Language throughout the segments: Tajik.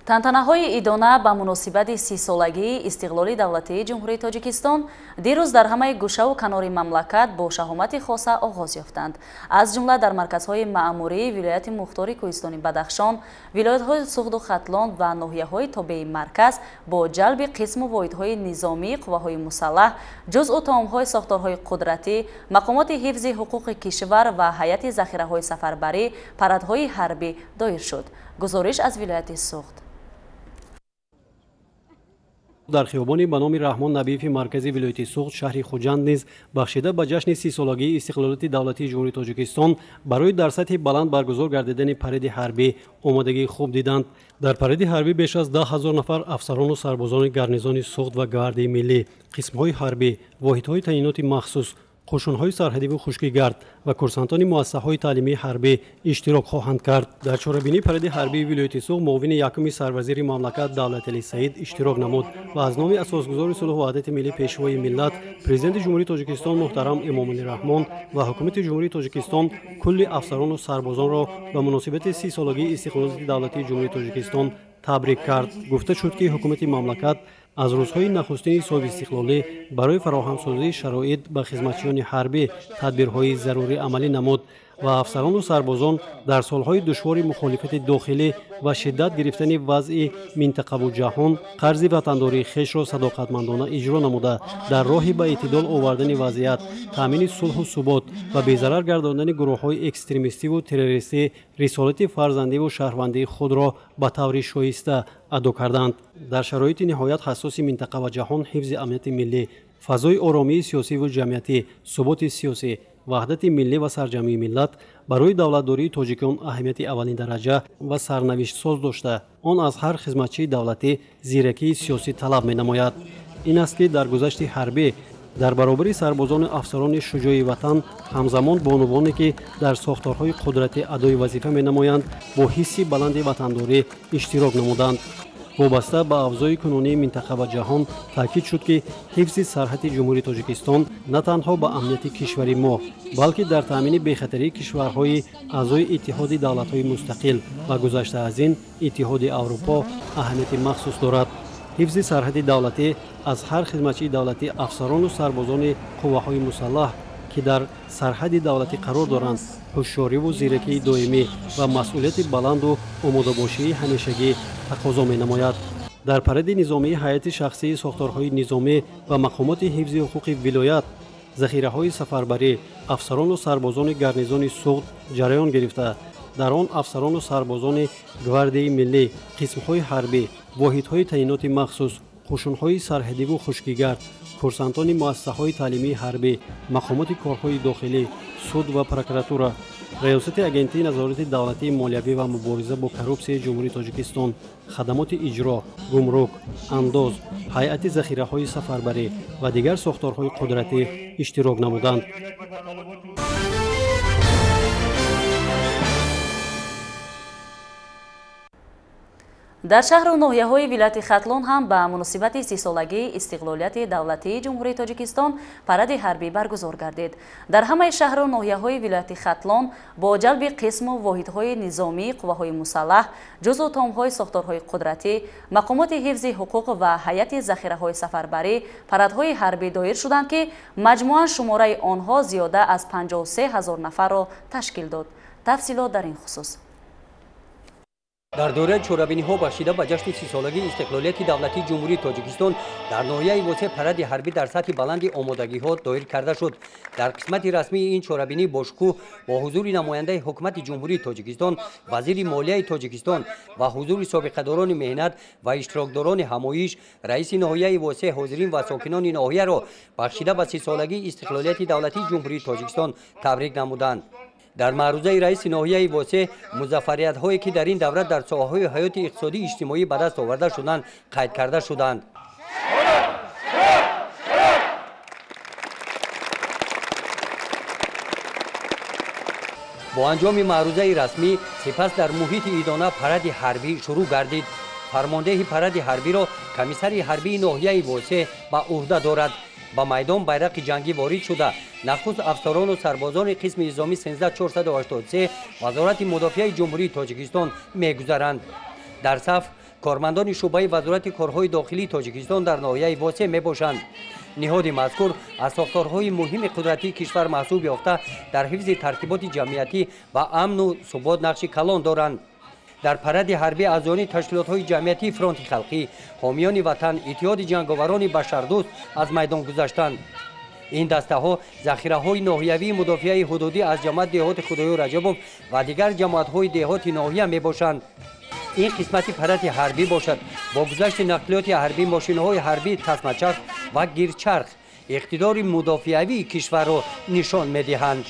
Тантанаҳои идона ба муносибати 30-солагии истиқлоли давлатии Ҷумҳурии Тоҷикистон дирӯз дар ҳамаи гӯшаву канори мамлакат бо шаҳомати хоса оғоз ёфтанд. Аз ҷумла дар марказҳои маъмурии вилояти мухтори Кӯҳистони Бадахшон, вилоятҳои Суғду Хатлон ва ноҳияҳои тобеи марказ бо ҷалби қисму воҳидҳои низомии қувваҳои мусаллаҳ, ҷузъу таомҳои сохторҳои қудратӣ, мақомоти ҳифзи ҳуқуқи кишвар ва ҳайати захираҳои сафарбарӣ парадҳои ҳарбӣ доир шуд. Гузориш аз вилояти Суғд. Дар хиёбони ба номи Раҳмон Набиеви маркази вилояти Суғд шаҳри Хуҷанд низ бахшида ба ҷашни 30-солагии истиқлолияти давлатии Ҷумҳурии Тоҷикистон барои дар сатҳи баланд баргузор гардидани паради ҳарбӣ омодагии хуб диданд. Дар паради ҳарбӣ беш аз 10 000 нафар афсарону сарбозони гарнизони Суғд ва гвардияи миллӣ, қисмҳои ҳарбӣ, воҳидҳои таъиноти махсус, қӯшунҳои сарҳадиву хушкигард ва курсантони муассисаҳои таълимии ҳарбӣ иштирок хоҳанд кард. Дар чорабинии паради ҳарбии вилояти Суғд муовини якуми сарвазири мамлакат Давлатали Саид иштирок намуд ва аз номи асосгузори сулҳу ваҳдати миллӣ, Пешвои миллат, Президенти Ҷумҳурии Тоҷикистон муҳтарам Эмомалӣ Раҳмон ва Ҳукумати Ҷумҳурии Тоҷикистон кулли афсарону сарбозонро ба муносибати 30-солагии истиқлолияти давлатии Ҷумҳурии Тоҷикистон табрик кард. Гуфта шуд, ки ҳукумати мамлакат аз рӯзҳои нахустини соҳибистиқлолӣ барои фароҳамсозии шароит ба хизматчиёни ҳарбӣ тадбирҳои зарурӣ амалӣ намуд ва афсарону сарбозон дар солҳои душвори мухолифати дохилӣ ва шиддат гирифтани вазъи минтақаву ҷаҳон қарзи ватандории хешро садоқатмандона иҷро намуда, дар роҳи ба эътидол овардани вазъият, таъмини сулҳу субот ва безарар гардондани гурӯҳҳои экстремистиву террористӣ рисолати фарзандиву шаҳрвандии худро ба таври шоиста адо карданд. Дар шароити ниҳоят ҳассоси минтақа ва ҷаҳон ҳифзи амнияти миллӣ, фазои оромии сиёсиву ҷамъиятӣ, суботи сиёсӣ, ваҳдати миллӣ ва сарҷамъии миллат барои давлатдории тоҷикон аҳамияти аввалиндараҷа ва сарнавиштсоз дошта, он аз ҳар хизматчии давлатӣ зиракии сиёсӣ талаб менамояд. Ин аст, ки дар гузашти ҳарбӣ дар баробари сарбозону афсарони шуҷои ватан ҳамзамон бонувоне, ки дар сохторҳои қудратӣ адои вазифа менамоянд, бо ҳисси баланди ватандорӣ иштирок намуданд. Вобаста ба авзои кунунии минтақа ва ҷаҳон таъкид шуд, ки ҳифзи сарҳади Ҷумҳурии Тоҷикистон на танҳо ба амнияти кишвари мо, балки дар таъмини бехатарии кишварҳои аъзои Иттиҳоди давлатҳои мустақил ва гузашта аз ин Иттиҳоди Аврупо аҳамияти махсус дорад. Ҳифзи сарҳади давлатӣ аз ҳар хизматчии давлатӣ, афсарону сарбозони қувваҳои мусаллаҳ, ки дар сарҳади давлатӣ қарор доранд, ҳушёриву зиракии доимӣ ва масъулияти баланду омодабошии ҳамешагӣ тақозо менамояд. Дар паради низомии ҳайати шахсии сохторҳои низомӣ ва мақомоти ҳифзи ҳуқуқи вилоят, захираҳои сафарбарӣ, афсарону сарбозони гарнизони Суғд ҷараён гирифта, дар он афсарону сарбозони гвардияи миллӣ, қисмҳои ҳарбӣ, воҳидҳои таъиноти махсус, қӯшунҳои сарҳадиву хушкигард, курсантони муассисаҳои таълимии ҳарбӣ, мақомоти корҳои дохилӣ, суд ва прокуратура, Раёсати Агентии назорати давлатии молиявӣ ва мубориза бо коррупсияи Ҷумҳурии Тоҷикистон, хадамоти иҷро, гумрук, андоз, ҳайати захираҳои сафарбарӣ ва дигар сохторҳои қудратӣ иштирок намуданд. Дар шаҳру ноҳияҳои вилояти Хатлон ҳам ба муносибати 30-солагии истиқлолияти давлатии Ҷумҳурии Тоҷикистон паради ҳарбӣ баргузор гардид. Дар ҳамаи шаҳру ноҳияҳои вилояти Хатлон бо ҷалби қисму воҳидҳои низомии қувваҳои мусаллаҳ, ҷузъу томҳои сохторҳои қудратӣ, мақомоти ҳифзи ҳуқуқ ва ҳайати захираҳои сафарбарӣ парадҳои ҳарбӣ доир шуданд, ки маҷмӯан шумораи онҳо зиёда аз 53 000 нафарро ташкил дод. Тафсилот дар ин хусус. Дар доираи чорабиниҳо бахшида ба ҷашни 30-солагии истиқлолияти давлатии Ҷумҳурии Тоҷикистон дар ноҳияи Восеъ паради ҳарбӣ дар сатҳи баланди омодагиҳо доир карда шуд. Дар қисмати расмии ин чорабинӣ бошукӯҳ бо ҳузури намояндаи ҳукумати Ҷумҳурии Тоҷикистон, вазири молияи Тоҷикистон ва ҳузури собиқадорони меҳнат ва иштирокдорони ҳамоиш, раиси ноҳияи Восеъ ҳозирин ва сокинони ноҳияро бахшида ба 30-солагии истиқлолияти давлатии Ҷумҳурии Тоҷикистон табрик намуданд. Дар маърузаи раиси ноҳияи Восеъ музаффариятҳое, ки дар ин давра дар соҳаҳои ҳаёти иқтисодию иҷтимоӣ ба даст оварда шуданд, қайд карда шуданд. Бо анҷоми маърузаи расмӣ сипас дар муҳити идона паради ҳарбӣ шурӯъ гардид. Фармондеҳи паради ҳарбиро комиссари ҳарбии ноҳияи Восеъ ба ӯҳда дорад. Ба майдон байрақи ҷангӣ ворид шуда, нахуст афсарону сарбозони қисми низомӣ 13483 Вазорати мудофиаи Ҷумҳурии Тоҷикистон мегузаранд. Дар саф Кормандони шӯъбаи Вазорати корҳои дохилии Тоҷикистон дар ноҳияи Восеъ мебошанд. Ниҳоди мазкур аз сохторҳои муҳими қудратии кишвар маҳсуб ёфта, дар ҳифзи тартиботи ҷамъиятӣ ва амну субот нақши калон доранд. Дар паради ҳарбӣ аъзоёни ташкилотҳои ҷамъиятии Фронти халқӣ, ҳомиёни ватан, Иттиҳоди ҷанговарони башардӯст аз майдон гузаштанд. Ин дастаҳо захираҳои ноҳиявии мудофиаи ҳудудӣ аз ҷамоат деҳоти Худоёр Раҷабов ва дигар ҷамоатҳои деҳоти ноҳия мебошанд. Ин қисмати паради ҳарбӣ бошад, бо гузашти нақлиёти ҳарбӣ, мошинҳои ҳарбии тасмачарх ва гирчарх иқтидори мудофиавии кишварро нишон медиҳанд.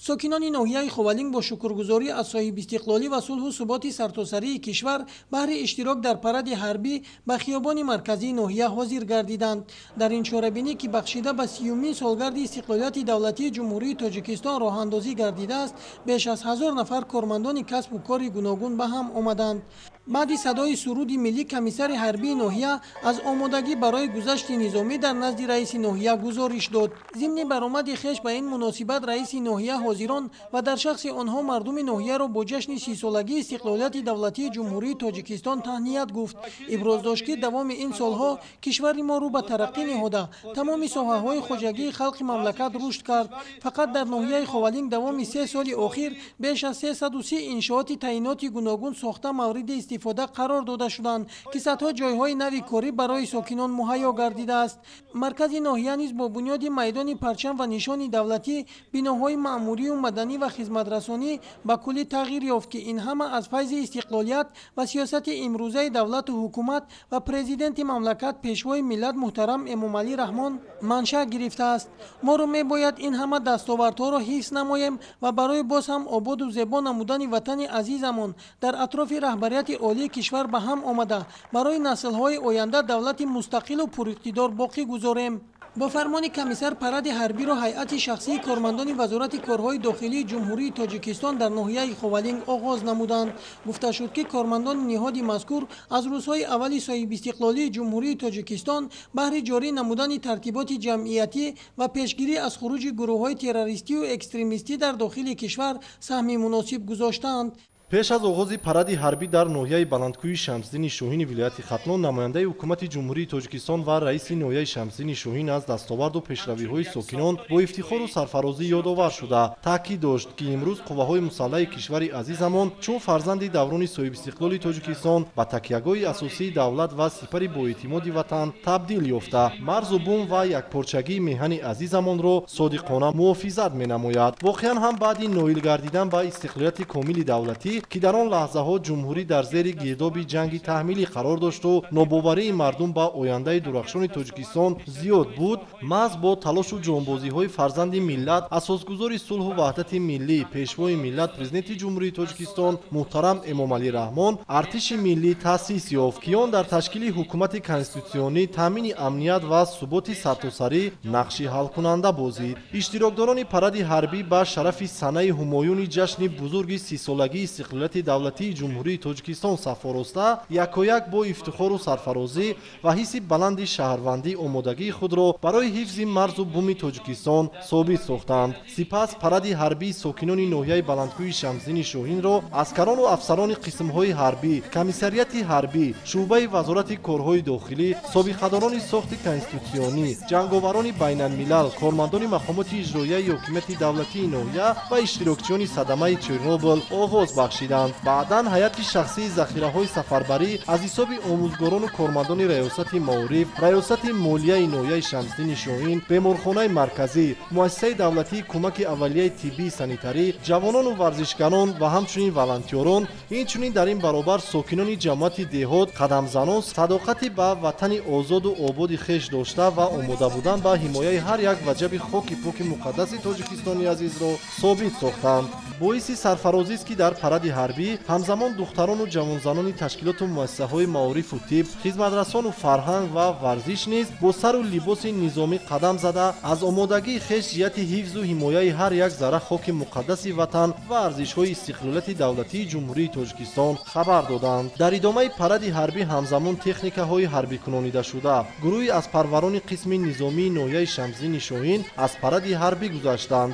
Сокинони ноҳияи Ховалинг бо шукргузорӣ аз соҳибистиқлолӣ ва сулҳу суботи сартосарии кишвар баҳри иштирок дар паради ҳарбӣ ба хиёбони марказии ноҳия ҳозир гардиданд. Дар ин чорабинӣ, ки бахшида ба 30-умин солгарди истиқлолияти давлатии Ҷумҳурии Тоҷикистон роҳандозӣ гардидааст, беш аз 1000 нафар кормандони касбу кори гуногун ба ҳам омаданд. Баъди садои суруди миллӣ комиссари ҳарбии ноҳия аз омодагӣ барои гузашти низомӣ дар назди раиси ноҳия гузориш дод. Зимни баромади хеш ба ин муносибат раиси ноҳия ҳозирон ва дар шахси онҳо мардуми ноҳияро бо ҷашни 30-солагии истиқлолияти давлатии Ҷумҳурии Тоҷикистон таҳният гуфт. Иброз дошт, ки давоми ин солҳо кишвари мо рӯ ба тараққӣ ниҳода, тамоми соҳаҳои хоҷагии халқи мамлакат рушд кард. Фақат дар ноҳияи Ховалинг давоми 3 соли охир беш аз 330 иншооти таъиноти гуногун сохта мавриди истифода қарор дода шуданд, ки садҳо ҷойҳои нави корӣ барои сокинон муҳайё гардидааст. Маркази ноҳия низ бо бунёди майдони парчам ва нишони давлатӣ, биноҳои маъмурию маданӣ ва хизматрасонӣ ба куллӣ тағйир ёфт, ки ин ҳама аз файзи истиқлолият ва сиёсати имрӯзаи давлату ҳукумат ва президенти мамлакат, пешвои миллат муҳтарам Эмомалӣ Раҳмон маншаъ гирифтааст. Моро мебояд ин ҳама дастовардҳоро ҳифз намоем ва барои боз ҳам ободу зебо намудани ватани азизамон дар атрофи раҳбарияти олии кишвар ба ҳам омада, барои наслҳои оянда давлати мустақилу пуриқтидор боқӣ гузорем. Бо фармони комиссар паради ҳарбиро ҳайати шахсии кормандони Вазорати корҳои дохилии Ҷумҳурии Тоҷикистон дар ноҳияи Ховалинг оғоз намуданд. Гуфта шуд, ки кормандони ниҳоди мазкур аз рӯзҳои аввали соҳибистиқлолии Ҷумҳурии Тоҷикистон баҳри ҷорӣ намудани тартиботи ҷамъиятӣ ва пешгирӣ аз хуруҷи гурӯҳҳои террористию экстремистӣ дар дохили кишвар саҳми муносиб гузоштаанд. Пеш аз оғози паради ҳарбӣ дар ноҳияи баландкӯҳи Шамсиддини Шоҳини вилояти Хатлон намояндаи ҳукумати Ҷумҳурии Тоҷикистон ва раиси ноҳияи Шамсиддини Шоҳин аз дастоварду пешравиҳои сокинон бо ифтихору сарфарозӣ ёдовар шуда, таъкид дошт, ки имрӯз қувваҳои мусаллаҳи кишвари азизамон чун фарзанди даврони соҳибистиқлоли Тоҷикистон ба такягоҳи асосии давлат ва сипари боэътимоди ватан табдил ёфта, марзу бум ва якпорчагии меҳани азизамонро содиқона муҳофизат менамояд. Воқеан ҳам баъди ноил гардидан ба истиқлолияти комили давлатӣ, ки дар он лаҳзаҳо ҷумҳурӣ дар зери гирдоби ҷанги таҳмилӣ қарор дошту нобоварии мардум ба ояндаи дурахшони Тоҷикистон зиёд буд, маҳз бо талошу ҷонбозиҳои фарзанди миллат, асосгузори сулҳу ваҳдати миллӣ, пешвои миллат, президенти Ҷумҳурии Тоҷикистон муҳтарам Эмомалӣ Раҳмон артиши миллӣ таъсис ёфт, ки он дар ташкили ҳукумати конститутсионӣ, таъмини амният ва суботи сартосарӣ нақши ҳалкунанда бозид. Иштирокдорони паради ҳарбӣ ба шарафи санаи ҳумоюни ҷашни бузурги 30-солагии истиқлолияти давлатии Ҷумҳурии Тоҷикистон сафороста, якояк бо ифтихору сарфарозӣ ва ҳисси баланди шаҳрвандӣ омодагии худро барои ҳифзи марзу буми Тоҷикистон собит сохтанд. Сипас паради ҳарбии сокинони ноҳияи баландкӯҳи Шамсиддини Шоҳинро аскарону афсарони қисмҳои ҳарбӣ, комиссарияти ҳарбӣ, шӯъбаи Вазорати корҳои дохилӣ, собиқадорони сохти конститутсионӣ, ҷанговарони байналмилал, кормандони мақомоти иҷроияи ҳокимияти давлатии ноҳия ва иштирокчиёни садамаи Чернобил оғоз бахшиданд. Баъдан ҳайати шахсии захираҳои сафарбарӣ аз ҳисоби омӯзгорону кормандони раёсати маориф, раёсати молияи ноҳияи Шамсиддини Шоҳин, беморхонаи марказӣ, муассисаи давлатии кӯмаки аввалияи тиббии санитарӣ, ҷавонону варзишгарон ва ҳамчунин волонтёрон, инчунин дар ин баробар сокинони ҷамоати деҳот қадамзанон садоқати ба ватани озоду ободи хеш дошта ва омода будан ба ҳимояи ҳар як ваҷаби хоки поки муқаддаси Тоҷикистони азизро собит сохтанд. Боиси сарфарозист, ки дар паради ҳарбӣ ҳамзамон духтарону ҷавонзанони ташкилоту муассисаҳои маорифу тиб, хизматрасону фарҳанг ва варзиш низ бо сару либоси низомӣ қадам зада, аз омодагии хеш ҷиҳати ҳифзу ҳимояи ҳар як зарра хоки муқаддаси ватан ва арзишҳои истиқлолияти давлатии Ҷумҳурии Тоҷикистон хабар доданд. Дар идомаи паради ҳарбӣ ҳамзамон техникаҳои ҳарбикунонидашуда, гурӯҳи аз парварони қисми низомии ноҳияи Шамсиддини Шоҳин аз паради ҳарбӣ гузаштанд.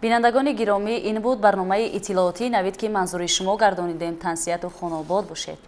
Бинандагони гиромӣ, ин буд барномаи иттилоотии Навид, ки манзури шумо гардонидем. Тансиҳату хонобод бошед.